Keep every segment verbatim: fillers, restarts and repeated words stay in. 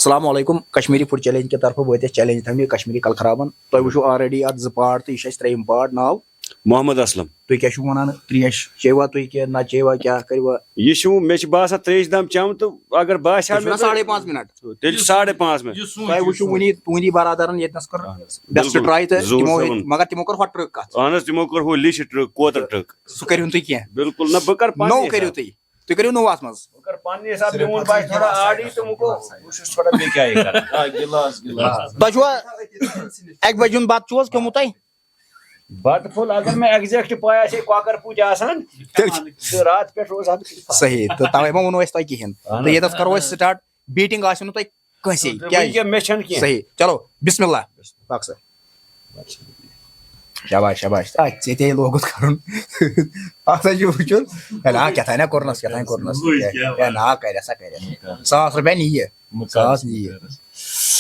السلام علیکم، Kashmiri food challenge کہِ طرفہٕ وٲتۍ اَسہِ چیلنج تھاونہِ کشمیری کلہٕ خرابن۔ تۄہہِ وٕچھِو آلریڈی اَتھ زٕ پارٹ، تہٕ یہِ چھُ اَسہِ ترٛیٚیِم پارٹ۔ ناو؟ محمد اسلم۔ تُہۍ کیٛاہ چھِو وَنان؟ ترٛیش چیٚوا تُہۍ کِنہٕ نہ چیٚوا، کیٛاہ کٔرِوا؟ یہِ چھُ، مےٚ چھُ باسان، ترٛیش دام چٮ۪م تہٕ اگر باسیٛو تیٚلہِ چھُ مےٚ نا ساڑے پانٛژھ منٹ۔ تیٚلہِ چھُ ساڑے پانٛژھ منٹ۔ یہِ چھُ سون، تۄہہِ یہِ چھُ وٕچھِو سون۔ وٕنی تُہٕنٛدی برادرن ییٚتنَس کٔر اہن حظ۔ بیسٹ بِلکُل۔ ٹراے تہٕ ظہوٗر تِمو صٲبُن۔ مگر تِمو کٔر ہۄ ٹرٕک کَتھ۔ اہن حظ، تِمو کٔر ہُہ لیٖشہِ ٹرٕک، کوتر ٹرٕک۔ سُہ کٔرِو نہٕ تُہۍ کینٛہہ۔ بِلکُل نہ، بہٕ کَرٕ پننہِ نوٚو کٔرِو حساب۔ تُہۍ۔ تُہۍ کٔرِو نوٚو اَتھ منٛز۔ بہٕ کَرٕ پننہِ حساب، میون باسہِ تھوڑا آڈی تہٕ وۄنۍ گوٚو، بہٕ چھُس تھوڑا بیٚیہِ کیٛاہ یہِ کَران۔ آ، گِلاس، گِلاس۔ تۄہہِ چھُوا اَکہِ بَجہِ ہُنٛد بَتہٕ چھُو حظ کھیوٚمُت تۄہہِ؟ بَتہٕ پھوٚل، اگر مےٚ exact پَے آسہِ ہے کۄکَر پوٗتۍ آسان، تیٚلہِ چھِ تہٕ راتہٕ پٮ۪ٹھ روزٕ ہا بہٕ صحیح، تہٕ تَوَے ما ووٚنوُ اَسہِ تۄہہِ کِہیٖنۍ۔ اہن تہٕ حظ۔ ییٚتَس کَرو أسۍ سٹارٹ، بیٹِنٛگ آسِوٕ نہٕ تۄہہِ کٲنٛسے، تہٕ کیٛازِ؟ وٕنکٮ۪ن مےٚ چھَنہٕ کینٛہہ۔ صحیح، چلو، بسم اللہ۔ اَکھ سا۔ شاباش، شاباش۔ آ، ژےٚ تے لوگُتھ کَرُن۔ اَتھ ہا چھُ وٕچھُن۔ ہے، نا، کیٛاہ تام نا کوٚرنَس، کیٛاہ تام کوٚرنَس۔ ہے، نا، کَرِ سا، کَرِ۔ ساس رۄپیہِ نِیہِ۔ ساس نِیہِ۔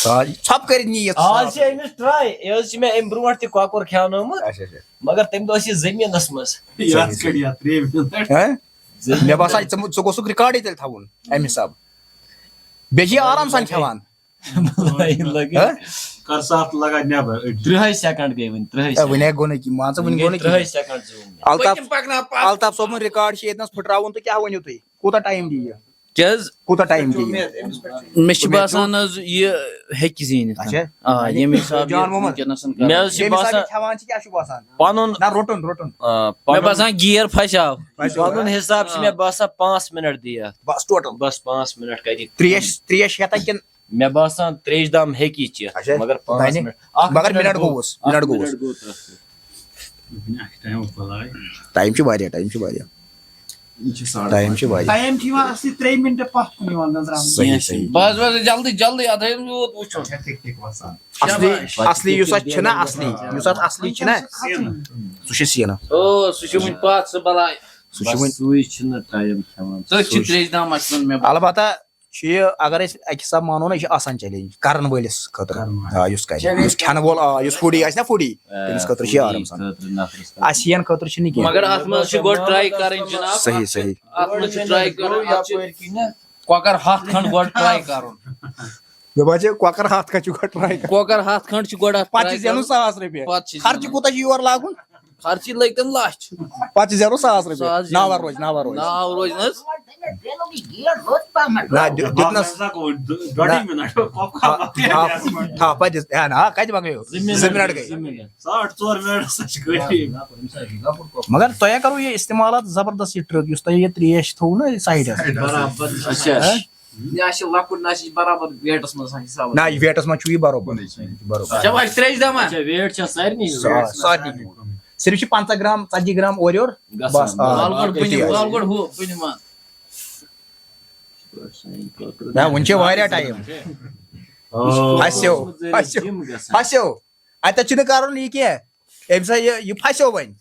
ساس، ژھۄپہٕ کٔرِتھ نِیہِ۔ آز چھِ أمِس ٹراے۔ یہِ حظ چھِ مےٚ اَمہِ برونٛٹھ تہِ کۄکُر کھیٛاونومُت۔ اچھا، اچھا۔ مگر تَمہِ دۄہ ٲس یہِ زٔمیٖنَس منٛز۔ یہِ حظ کَڑِ یَتھ ترٛیٚیہِ منٹہِ۔ ہہ؟ مےٚ باسان، ژٕ، ژٕ گوٚژھُکھ ریکارڈٕے تیٚلہِ تھاوُن اَمہِ حساب۔ بیٚیہِ چھِ یہِ آرام سان کھٮ۪وان۔ لگے۔ ہہ؟ کر سا اَتھ لگان نٮ۪بر أڑۍ۔ ترٕٛہے سیکنڈ گٔے وٕنہِ، ترٕٛہے اے، وٕنہِ سیکنڈ۔ ہے گوٚو نہٕ کینٛہہ، مان ژٕ، وٕنہِ گٔے گوٚو نہٕ ترٕٛہے کینٛہہ۔ سیکنڈ زٕ وٕنہِ۔ الطاف، پٔتِم پکناو پتھ۔ الطاف صٲبُن ریکارڈ چھُ ییٚتہِ نَس پھٕٹراوُن، تہٕ کیٛاہ ؤنِو تُہۍ؟ کوٗتاہ ٹایم دِیہِ یہِ؟ کیٛاہ حظ؟ مےٚ چھِ باسان حظ، یہِ ہیٚکہِ زیٖنِتھ۔ اچھا۔ آ، ییٚمہِ حساب جان یہِ محمد۔ وٕنکیٚنَس کَران۔ مےٚ حظ چھِ ییٚمہِ حساب باسان یہِ کھٮ۪وان چھِ، کیٛاہ چھُ باسان؟ پَنُن، نہ، روٚٹُن، روٚٹُن۔ آ، مےٚ پَنُن، باسان گیر پھسیو۔ پھسیو، پَنُن ہا؟ حساب چھِ آ۔ مےٚ باسان پانٛژھ منٹ دِیہِ اَتھ۔ بس ٹوٹل۔ بس پانٛژھ منٹ کَرِ۔ ترٛیش، ترٛیش ہٮ۪تھا کِنہٕ؟ مےٚ باسان ترٛیش دام ہیٚکہِ یہِ چٮ۪تھ، اچھا، مگر پانٛژھ دَنہِ۔ منٹ۔ اَکھ مگر منٹ منٹ گوٚو، گوٚوُس، اَکھ منٹ گوٚوُس۔ منٹ گوٚو تَتھ۔ ٹایم چھُ واریاہ، ٹایم چھُ واریاہ۔ یہِ چھِ ساڑٕ ٹایم پانٛژھ چھُ واریاہ۔ ٹایم چھُ یِوان اَصلی ترٛیٚیہِ مِنٹہِ پَتھ کُن یِوان نظر آمُت۔ صحیح، صحیح۔ بس، بس، جلدی، جلدی، اَدٕ ہے یوٗت وٕچھُن۔ اچھا، ٹھیک، ٹھیک، وَسان۔ اَصلی، شاباش۔ اَصلی یُس اَتھ چھُنہ، اَصلی یُس اَتھ اَصلی چھُنہ، سُہ چھُ سیٖنہٕ۔ او، سُہ چھُ وٕنہِ پَتھ، سُہ بَلاے۔ سُہ چھُ وٕنہِ۔ بس، سُے چھُنہٕ ٹایم کھٮ۪وان۔ تٔتھۍ چھِ سُے چھُ۔ ترٛیش دام اَسہِ ووٚن مےٚ۔ البتہ چھُ یہِ، اگر أسۍ اَکہِ حساب مانو نہ، یہِ چھُ آسان چیلنج کرن وٲلِس خٲطرٕ۔ کرن وٲلِس۔ آ، یُس کرِ، چیلنج۔ یُس کھٮ۪نہٕ وول، آ، یُس فوڈی آسہِ نہ، فوڈی، آ، تٔمِس خٲطرٕ چھُ یہِ آرام سان۔ خٲطرٕ نفرَس خٲطرٕ۔ اَسہِ یِن خٲطرٕ چھُنہٕ کینٛہہ۔ مگر اَتھ منٛز چھِ گۄڈٕ ٹراے کَرٕنۍ جناب۔ صحیح، صحیح۔ اَتھ منٛز چھِ ٹراے کَرُن، اَتھ چھِ یَپٲرۍ کِنۍ۔ کۄکَر ہَتھ کھنٛڈ گۄڈٕ ٹراے کَرُن۔ مےٚ باسے کۄکَر ہَتھ کھنٛڈ چھُ گۄڈٕ ٹراے کَرُن۔ کۄکَر ہَتھ کھنٛڈ چھُ گۄڈٕ اَتھ پَتہٕ ٹراے چھِ زینُن کَرُن۔ ساس رۄپیہِ۔ پَتہٕ چھِ خرچہِ زینُن۔ کوٗتاہ چھُ یور لاگُن؟ خرچی لٔگۍ تَن لَچھ۔ پَتہٕ چھِ زینُن ساس رۄپیہِ۔ ساس زینُن۔ ناوَر روزِ، ناوَر روزِ۔ ناو روزِ نہ حظ۔ نہ، دیُ-، دیُت نَس۔ ڈۄڈٕے نہ۔ مِنَٹ۔ تھَپھ، تھَپھ، تھَپھ، پَتہٕ دِژ-، ہے، نہ، کَتہِ مۄکلیو؟ زٕ مِنَٹ۔ زٕ مِنَٹ گٔے۔ زٕ مِنَٹ۔ ساڑ ژور مِنَٹ ہسا چھِ گٔے۔ مگر تۄہہِ کَرو یہِ استعمال اَتھ زبردست یہِ ٹرٛک، یُس تۄہہِ یہِ ترٛیش تھوٚو نہ یہِ سایڈَس۔ برابر۔ اچھا۔ ہہ؟ یہِ آسہِ لۄکُٹ، نہ آسہِ یہِ برابر ویٹَس منٛز آسان حِسابَس۔ نہ، یہِ ویٹَس منٛز چھُ یہِ برابر۔ برابر۔ اچھا، وۄنۍ چھِ ترٛیش دَما؟ اچھا، ویٹ چھا سارنٕے؟ سا-، سارنٕے۔ صرف چھِ پنٛژاہ گرام، ژتجی گرام اورٕ یور۔ گژھان۔ بس، آ، وال گۄڈٕ باقٕے بٕنہِ، تہِ آسہِ۔ وال گۄڈٕ ہُہ بٕنہِ منٛز۔ نہ، وُنہِ چھِ واریاہ ٹایم۔ آ۔ ہسیو، ہسیو، جِم گژھان۔ ہسیو۔ اَتٮ۪تھ چھُنہٕ کَرُن یہِ کینٛہہ۔ أمۍ سا یہِ، یہِ پھسیو وۄنۍ۔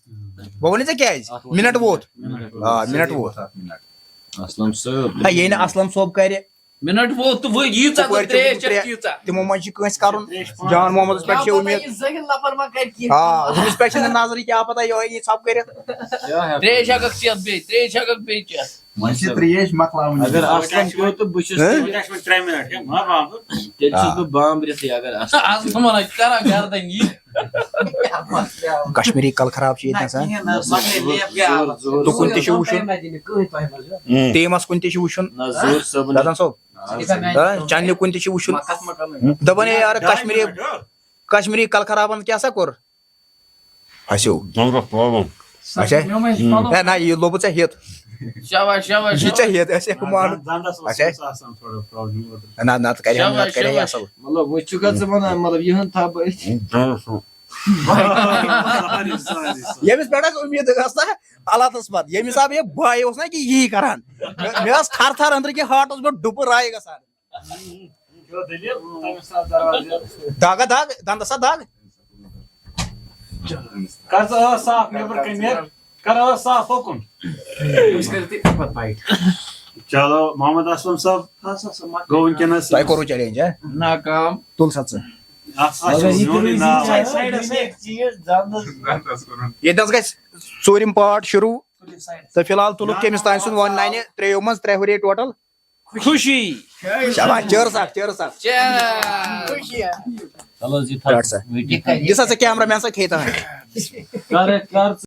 بہٕ وَنہٕ ژےٚ کیٛازِ؟ اَتھ ووت مِنَٹ ووت۔ مِنَٹ ووت۔ آ، مِنَٹ ووت۔ اَتھ مِنَٹ۔ اسلم صٲب۔ ہے، ییٚلہِ نہٕ اسلم صٲب کَرِ۔ مِنَٹ ووت تہٕ وۄنۍ ییٖژاہ تہٕ ترٛیش چھےٚ تیٖژاہ۔ تِمو منٛز چھِ کٲنٛسہِ کَرُن۔ جان محمدَس پٮ۪ٹھ چھِ اُمید۔ یہِ ذہیٖن نفر ما کَرِ کینٛہہ۔ آ، ہُمِس پٮ۪ٹھ چھِنہٕ نظرٕے کیٛاہ پَتہ یِہوٚے یی ژھۄپہٕ کٔرِتھ۔ ترٛیش ہٮ۪کَکھ چٮ۪تھ بیٚیہِ، ترٛیش ہٮ۪کَکھ بیٚیہِ چٮ۪تھ۔ وۄنۍ چھِ ترٛیش مۄکلاوٕنۍ۔ اگر اسلم پیوٚو تہٕ بہٕ چھُس ہہ؟ تیٚلہِ چھُس بہٕ بامبرِتھٕے اگر اسلم۔ اسلم وَنان، یہِ کَران گردَن یہِ۔ کشمیٖری کَلہٕ خراب چھِ ییٚتہِ نہ، آسان۔ کِہیٖنۍ نہ، مۄکلے لیب گٔے آمٕژ۔ تُکُن تہِ چھُ وٕچھُن۔ ہُم۔ ٹیٖمَس کُن تہِ چھُ وٕچھُن۔ نہ، ظہوٗر صٲبُن۔ دَدَن صٲب۔ اَچھا، ہہ؟ چَنلہِ کُن تہِ چھُ وٕچھُن۔ مہ، کَتھ مہ کَرنٲیِو۔ دَپان ہے یارٕ، کشمیٖری، کشمیٖری کَلہٕ خرابَن کیٛاہ سا کوٚر؟ ہسیو۔ زبردست پرابلم۔ اچھا۔ مےٚ ما چھِ پَلو۔ ہے، نہ، یہِ لوٚبُ ژےٚ ہیٚتھ۔ شاباش، شاباش، یہِ ژےٚ شاباش۔ ہیٚتھ، اَسہِ ہیٚکہِ مان۔ دَنٛدَس اوس اچھا۔ أمِس آسان تھوڑا پرابلم اوترٕ۔ نہ، نہ، ژٕ کَرِ ہا، نہ، شاباش، ژٕ کَرِ ہا شاباش۔ اَصٕل۔ مطلب، وۄنۍ چھُکھ ژٕ وَنان، مطلب، یِہُنٛد تھاو بہٕ أتھۍ۔ Sorry, sorry, sorry۔ ییٚمِس پٮ۪ٹھ اَسہِ اُمید ٲس نہ، اللہ تعالیٰ ہَس پَتہٕ۔ ییٚمہِ حساب یہِ بھاے اوس نہ کہِ یی کَران۔ مےٚ، مےٚ ٲس تھَر تھَر أنٛدرٕ کِنۍ ہاٹَس گۄڈٕ ڈُبہٕ راے گژھان۔ داغا داغ، دنٛدس ہا داغ۔ کر ژٕ ٲس صاف، نیٚبر کَنہِ نیر۔ کر ٲس صاف، ہوکُن۔ چلو، محمد اسلم صٲب گوٚو وٕنکیٚنَس۔ تۄہہِ کوٚروٕ چیلنج، ہا؟ ناکام۔ تُل سا ژٕ۔ اَتھ سا چھُ میونٕے ناو۔ ییٚتہِ نَس گژھِ ژوٗرِم پارٹ شروٗع۔ تہٕ فی الحال تُلُکھ کٔمِس تام سُنٛد وَن ناینہِ ترٛیٚیو منٛز ترٛےٚ ہُرے ٹوٹل۔ خوشی۔ شاباش، چٲرٕس اکھ، چٲرٕس اکھ۔ چل۔ چلو حظ، یہِ ڈاکٹر صٲب۔ ویٹنگ۔ دِس ہسا کیمرہ مین صٲب کھیٚیہِ تہٕ۔ کر کر